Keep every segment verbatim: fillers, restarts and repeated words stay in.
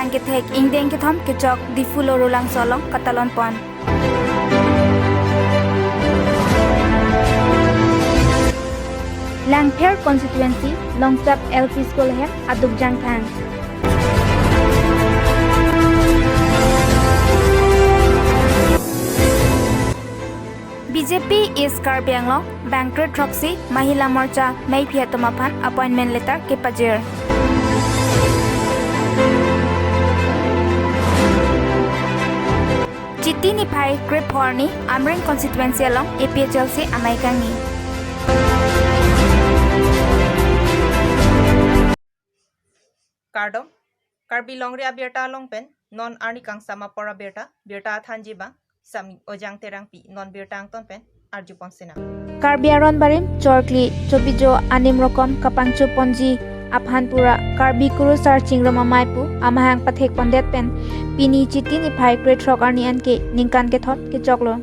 kethek ingdeng kethom kechok Diphu Lorulangso along katalon pon. Langpher constituency, Longsap L P School ahem aduk jangthang. B J P East Karbi Anglong bang kre throksi Mahila Morcha meiphi atum aphan appointment letter kepajir. Chiti niphai krepho arni Amreng constituency along A P H L C amei kangni. Kardom, Karbi Longri Abirta along pen non arni kangsam apor abirta, birta thanji abang Sami Ojang Terangpi, non birta angton pen arju pon sinang. Karbi aron barim chorkli chobijo anim rokom kapangcho ponji aphan pura Karbi Kurusar Chingrum Amei pu amahang pathek pondet pen pini Chiti niphai krethrok arni anke ningkan kethom kechoklo.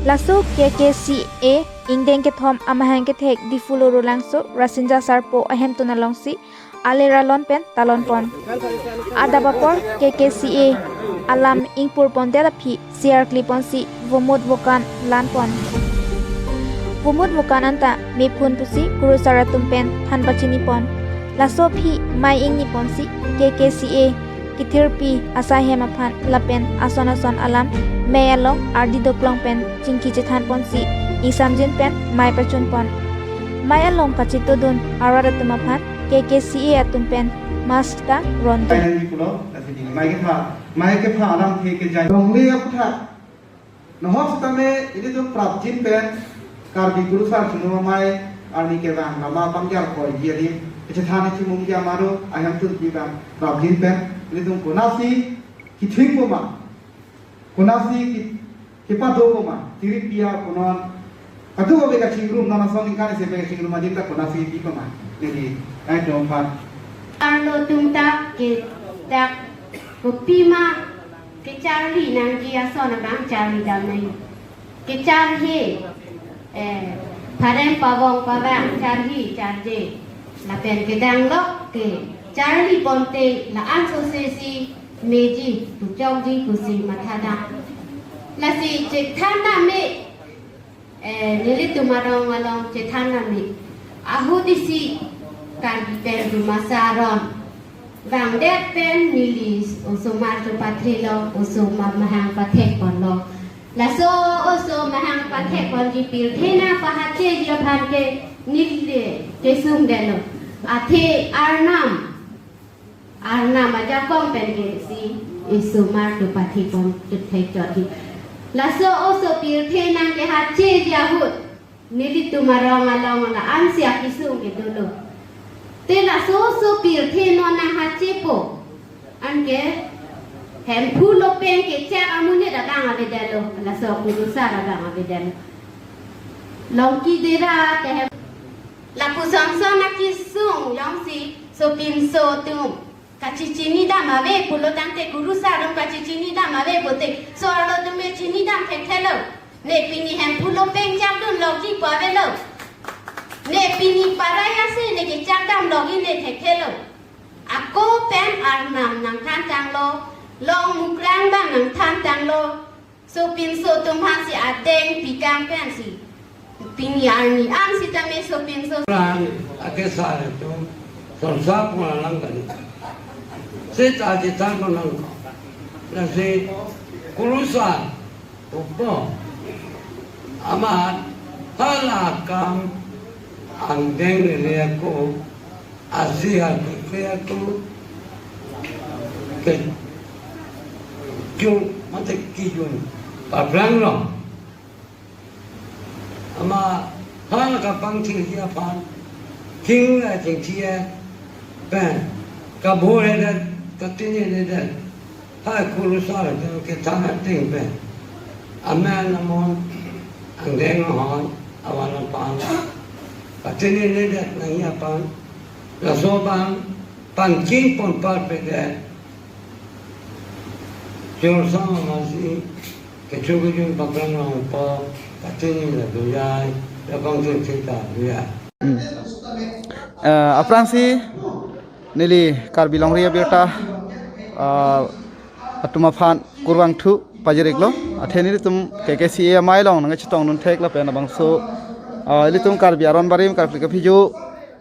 Laso K K C A ingdeng kethom amahang kethek Diphu Lorulangso Rasinja Sarpo ahemtun alongsi aler alon pen talon pon. Adap apor K K C A alam ingpur pondet aphi siar kli ponsi vomut vokan lan pon. Vomut vokan anta mephun pusi kurusar atum pen than pachini pon. Laso aphi mei ingni ponsi K K C A kethirpi asai hem aphan lapen ason ason alam mei along ardi doklong pen chingki chethan ponsi ingsamjin pen mei pachun pon. Mei along kachetodun arat atum aphan K K C A atum pen mask ta rondun. Mai nangji pulo, lasi pini mei kepha, mei kepha alamthe kejai. Longri aphuthak. Nahok sitame ilitum prapjin pen Karbi Kurusar Chingrum Amei arni kevang lama pangjar koi ji adim kechethan chimung ji amaro ahemtun pi bang prapjin pen ilitum konatsi kething poma, konatsi ki, kepado poma, tiri pia konon. Katu ove kachingrum, non ason ningkan isi pen kachingrum adim ta konatsi pi poma. Neli, ai dong pan. Arlo tum ta ke dak kopi ma kecharli nangji ason abang charli dam nai. Kecharhe, eh, phareng pavong pavang charhi charje. Lapen kedang lok ke charli ponte la-an sose si meji puchokji pusi mathadam. Lasi chethan dam me, eh, nelitum arong along chethan dam me. Ahut isi Karbi pen rumasa aron vangdet pen neli osomar chopathelo, osomar mahang pathek ponlo. Laso oso mahang pathek ponji pirthe nangpahacheji aphan ke neli kesung detlo. Athe arnam, arnam ajakong pen ke si osomar chopathe pon chethek chotji. Laso oso pirthe nangkehacheji ahut nelitum arong along la-an si akesung ke dolo. Te laso oso pirthe non nanghachepo. Anke Hemphu Lopeng kechak amonit abang avedetlo, laso kurusar abang avedetlo. Longki Dera ke hem. Lapuson son akesung jongsi sopinso atum kachechini dam ave pulo tangte, kurusar atum kachechini dam ave pulote, so arlo atum me chini dam thekthelo. Ne pini Hemphu Lopeng chakdun longji pu avelo. Ne pini parai ase ne kechak dam longji ne thekthelo. Ako pen arnam nangthan tanglo, long mukrang bang nangthan tanglo. Sopinso atum aphansi adeng pikang pensi pini arni an sitame sopinso. Pran akesar atum sorsa pura lang kali. Seta chethan pon lang. Lasi kurusar upo amat hala akam angdeng lele ako asi hal kekle ako kejun mate kejun paprang lo. Amat hala kapangthirji aphan king la chingthir pen kabor hedet katini hedet. Hai kurusar atum kethan ating pen amen amon angdeng ahon awan aphan patinenedet nangji aphan laso abang pangching ponpar pedet. Jorsang amasi kecho kejun paprang longpo katini la dujai, labang chun chita dujai. Hmm. Eh, aphrangsi neli Karbi Longri Abirta ah, atum aphan kurvangthu pajir-iklo. Athe nelitum K K C A amei along nangchetongdun thek lapen labangso, ah, ilitum Karbi aron barim, Karkli kaphijo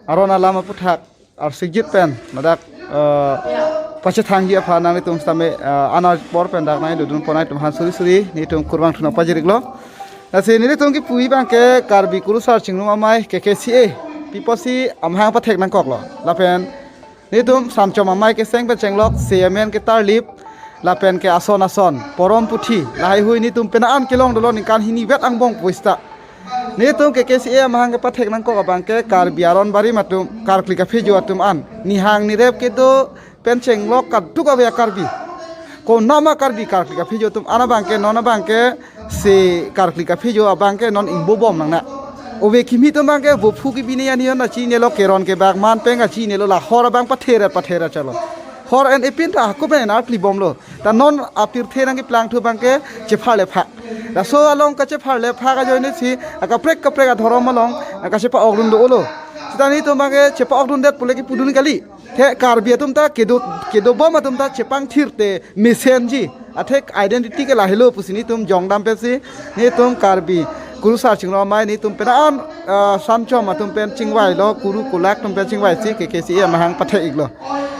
aron alam aputhak arsikjit pen ladak, ah, pachethangji aphan nanglitum sitame, ah, anat apor pen dak nangdodun pon atum aphan suri suri nelitum kurvangthu nangpajir-iklo. Lasi nelitum kipuji abangke Karbi Kurusar Chingrum Amei, K K C A, pi apotsi amahang pathek nangkoklo. Lapen nelitum Samchom Amei keseng pen chenglok, semen ketarlip, lapen ke ason ason porom puthi lahaihui nelitum penang an kelong dolo, ningkan hini vet angbong pusita. Nelitum K K C A amahang kepathek nangkok abangke Karbi aron barim atum, Karkli kaphijo atum an nihang nirep kedo pen chenglok kadokave a-Karbi, konama Karbi, Karkli kaphijo atum an abangke, non abangke si Karkli kaphijo abangke non ingbobom nangne. Ove kimi atum abangke vophu kibine ani hon achinelo, keron kebak man peng achinelo, la hor abang pathere pathere chalo. Hor en epin ta hakup en arklibomlo. Ta non apirthe nangkeplangthu abangke chepharle phak. Laso along kachepharle phak ajoine si akaprek kaprek adhorom along kachepa-okdun dolo. Sita nelitum abangke chepa-okdundet pule kipudun kali. Athe Karbi atum ta kedo, kedobom atum ta chepangthirte mesenji. Athe identity ke lahelo pusi nelitum jongdam pensi nelitum Karbi Kurusar Chingrum Amei nelitum penang an, ah, Samchom atum pen chingvailo, kuru kulak atum pen chingvaisi K K C A amahang pathek-iklo.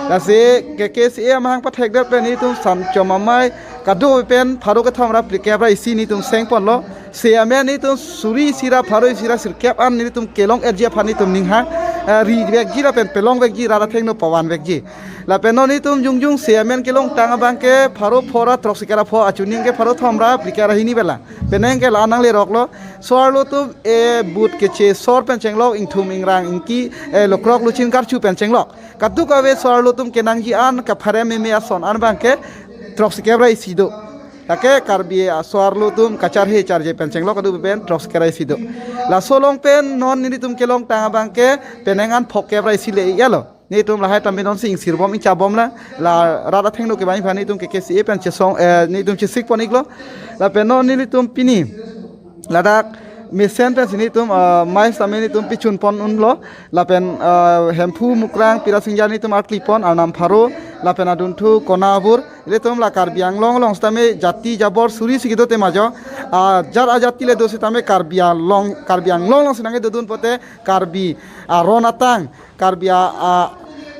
Lasi K K C A amahang pathekdet pen nelitum Samchom Amei kadokave pen pharo kethom ra phlikep ra isi nelitum sengponlo. Semen nelitum suri isi ra pharo isi ra sirkep an nelitum kelong-etji aphan nelitum ninghang, eh, rivekji lapen pelongvekji, rat athengno pavanvekji. Lapen non nelitum jongjong semen kelongtang abangke pharo pho ra throksi kera pho, achuning ke pharo thom ra phlikep ra hini bela. Penang ke la nangleroklo. So-arlo atum, eh, but kechesor pen chenglok, ingthum ingrang ingki, eh, lokrok luchin karchu pen chenglok. Kadokave so-arlo atum kenangji an, kapharem meme ason an abangke throksi kep ra isi do. Lake Karbi a so-arlo atum kacharhe charje pen chenglok kadokave pen throksi kep ra isi do. Laso along pen non nelitum kelongtang abangke penang an phokep ra isi le-iklo. Nelitum lahai tame nonsi ingsirbom ingchabomlo, la rat athengno kevan aphan nelitum K K C A pen chesong, eh, nelitum chesikpon-iklo. Lapen non nelitum pini ladak mesen pensi nelitum, ah, amei sitame nelitum pichunpon unlo. Lapen, ah, Hemphu Mukrang Pirasingja nelitum arklipon, arnam pharo, lapen adunthu kona abur. Ilitum la Karbi Anglong along sitame jati jabor suri isi kedo tema jo. Ah, ajat ajati le do sitame Karbi Anglong, Karbi Anglong alongsi nangkedodun pote Karbi aron atang, Karbi a, a,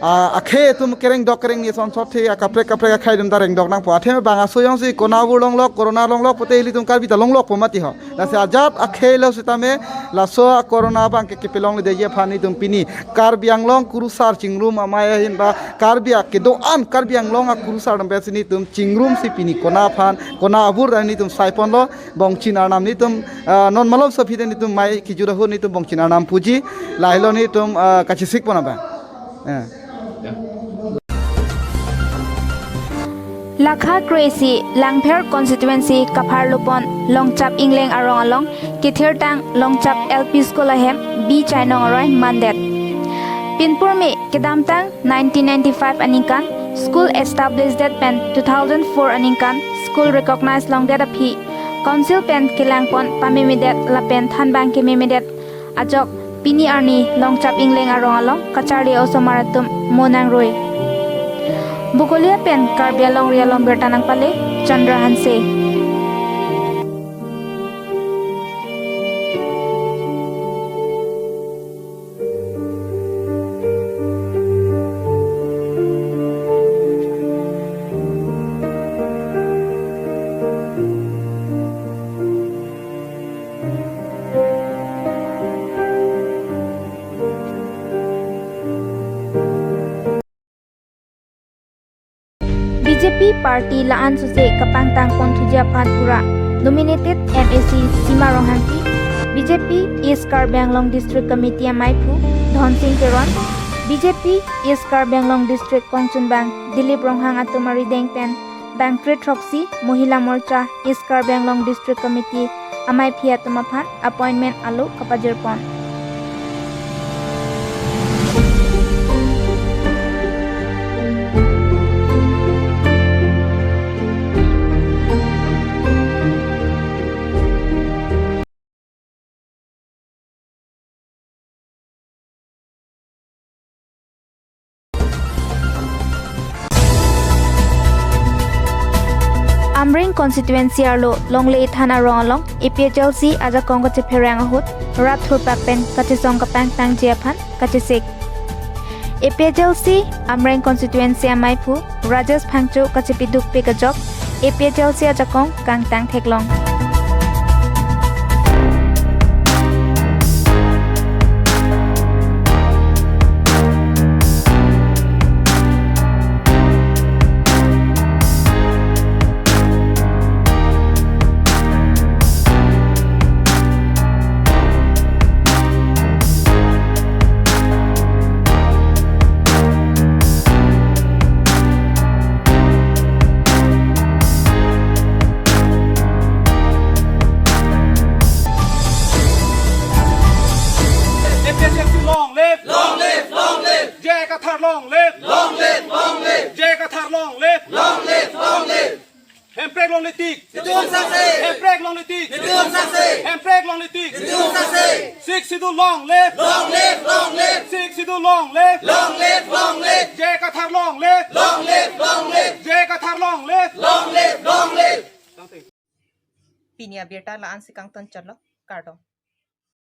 a, akhei atum kerengdok kerengni asonthot the, akaprek kaprek akhei atum ta rengdok nangpo. Athe bang aso jongsi kona abur longlok, corona longlok pote ilitum Karbi ta longlokpo mati ho. Lasi ajat akhei lo sitame laso a-corona abangke kepelongledetji aphan nelitum pini Karbi Anglong Kurusar Chingrum Amei ahin ba Karbi a kedo-an, Karbi Anglong a-kurusar atum pensi nelitum chingrumsi pini kona aphan, kona abur ta nelitum saiponlo. Bongchin arnam nelitum, ah, non malom so aphi ta nelitum amei kejut ahut nelitum bongchin arnam puji. Lahelo nelitum, ah, kachesikpon abang. Eh. Lakha kre-isi Langpher constituency kapharlupon Longchap Ingleng arong along kethirtang Longchap L P School ahem bi chainong aroi mandet. Pinpurme kedamtang nineteen ninety-five aningkan school establish det pen two thousand four aningkan school recognize longdet aphi council pen kelangpon pamemedet lapen thanbang kememedet ajok pini arni Longchap Ingleng arong along kacharli osomar atum mo nangroi. Bokolia pen Karbi Anglong Ri Alom birta nangpale Chandra Hanse. B J P party la-an suse kapangtang ponthuji aphan pura nominated M A C Sima Ronghangpi, B J P East Karbi Anglong District Committee amaiphu Dhonsing Teron, B J P East Karbi Anglong District kongchunbang Dilip Ronghang atum arideng pen bangkre throksi Mohila Morcha East Karbi Anglong District Committee amaiphi atum aphan appointment alo kapajirpon. constituency arlo longle ethan arong along A P H L C ajakong kachepherang ahut rat thurpak pen kachesong kapangtangji aphan kachesik. A P H L C Amreng constituency amaiphu Rajesh Phangcho kachepidukpik ajok A P H L C ajakong kangtang theklong. A P H L C long live! Long live! Long live! J I Kathar long live! Long live! Long live! J I Kathar long live! Long live! Long live! Hemprek longle tik! Netum sangse! Hemprek longle tik! Netum sangse! Hemprek longle tik! Netum sangse! Sixth Schedule long live! Long live! Long live! Sixth Schedule long live! Long live! Long live! J I Kathar long live! Long live! Long live! J I Kathar long live! Long live! Long live! Pini abirta la-an si kangton chotlo, kardom.